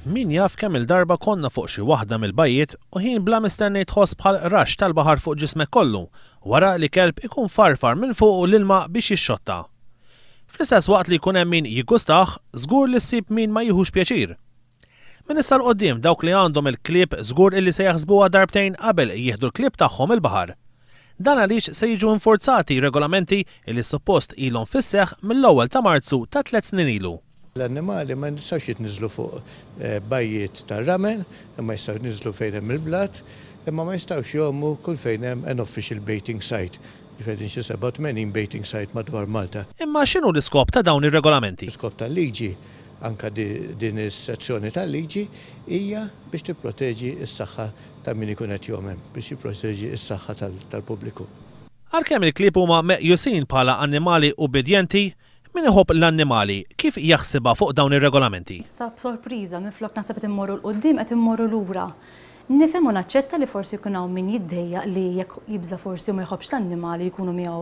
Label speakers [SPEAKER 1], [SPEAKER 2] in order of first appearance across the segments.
[SPEAKER 1] Min jaf kemm-il darba konna fuq xi waħda mill-bajjiet u ħin bla mistenni tħoss bħal raxx tal-baħar fuq ġismek kollu wara li kelb ikun farfar minn fuqu l-ilma biex jixxotta. Fl-istess waqt li jkun hemm min jiggustah, żgur li ssib min ma jieħux pjaċir. Minn issa 'l quddiem dawk li għandhom il-klieb żgur illi se jaħsbuha darbtejn qabel jieħdu l-klieb tagħhom il-baħar. Dan għaliex se jiġu infurzati regolamenti illi suppost ilhom fis-seħħ mill-ewwel ta' Marzu ta' tlett snin ilu.
[SPEAKER 2] L-annimali ma jistgħux jitniżżlu fuq bajjiet tar-ramel, imma jistgħu jitniżżlu fejn hemm il-blat, imma ma jistgħux jgħumu kull fejn hemm an official baiting site. Jiġifieri xi 87 baiting site madwar Malta.
[SPEAKER 1] Imma x'inhu l-iskop ta' dawn ir-regolamenti?
[SPEAKER 2] L-iskop tal-liġi, anke din is-sezzjoni tal-liġi, hija biex tipproteġi s-saħħa ta' min ikun qed jgħum hemm, biex jipproteġi s-saħħa tal-pubbliku.
[SPEAKER 1] Għalkemm il-klieb huma meqjusin bħala annimali ubbidjenti, Min iħobb l-annimali kif jaħsibha fuq dawn ir-regolamenti?
[SPEAKER 3] Issa b'sorpriża, minflok naħseb qed immorru 'l quddiem qed immorru lura. Nifhem u naċċetta li forsi jkun hawn min jiddejjaq li jekk jibża' forsi u ma jħobbx l-annimali jkunu miegħu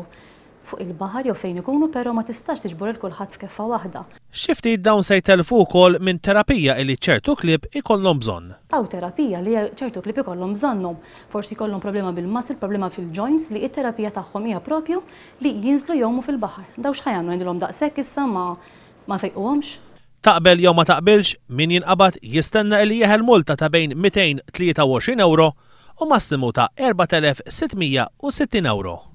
[SPEAKER 3] fuq il-baħar jew fejn ikunu però ma tistax tiġbor 'il kulħadd f'keffa waħda.
[SPEAKER 1] Xi ftit dawn se jtellfu wkoll minn terapija illi ċertu klieb ikollhom bżonn.
[SPEAKER 3] Hawn terapija li ċertu klieb ikollhom bżonnhom. Forsi jkollhom problema bil-muscle, problema fil-joints li t-terapija tagħhom hija propju li jinżlu jgħumu fil-baħar. Dawn x'ħa jagħmlu ngħidulhom daqshekk issa ma ma nfejquhomx?
[SPEAKER 1] Taqbel jew ma taqbilx, min jinqabad jistenna illi jeħel multa ta' bejn 223 ewro u massimu ta' 4,660 ewro.